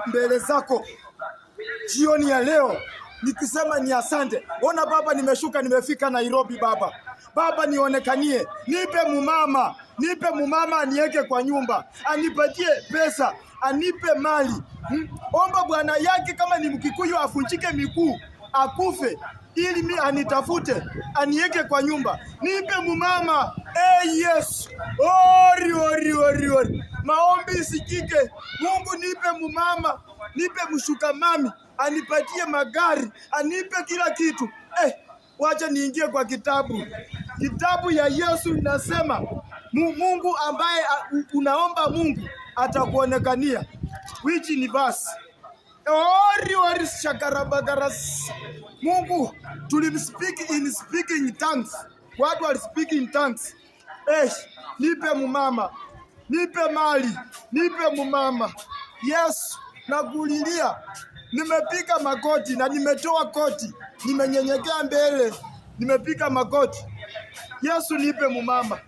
mbele zako jioni ya leo nikisema ni asante. Ona Baba, nimeshuka nimefika Nairobi Baba. Baba nionekanie, nipe mumama, nipe mumama aniweke kwa nyumba, anipatie pesa, anipe mali. Omba bwana yake kama ni Mkikuyu afunjike miguu akufe ili mi anitafute aniweke kwa nyumba, nipe mumama. Hey, Yesu, ori ori ori ori, maombi isikike. Mungu nipe mumama, nipe mshuka mami, anipatie magari, anipe kila kitu. Wacha niingie kwa kitabu. Kitabu ya Yesu inasema Mungu ambaye unaomba Mungu atakuonekania, which ni verse ori ori shakarabagaras. Mungu tulimspeak in speaking tongues, watu wali speak in tongues. Nipe mumama, nipe mali, nipe mumama. Yesu, nakulilia, nimepiga makoti na nimetoa koti, nimenyenyekea mbele, nimepiga makoti. Yesu, nipe mumama.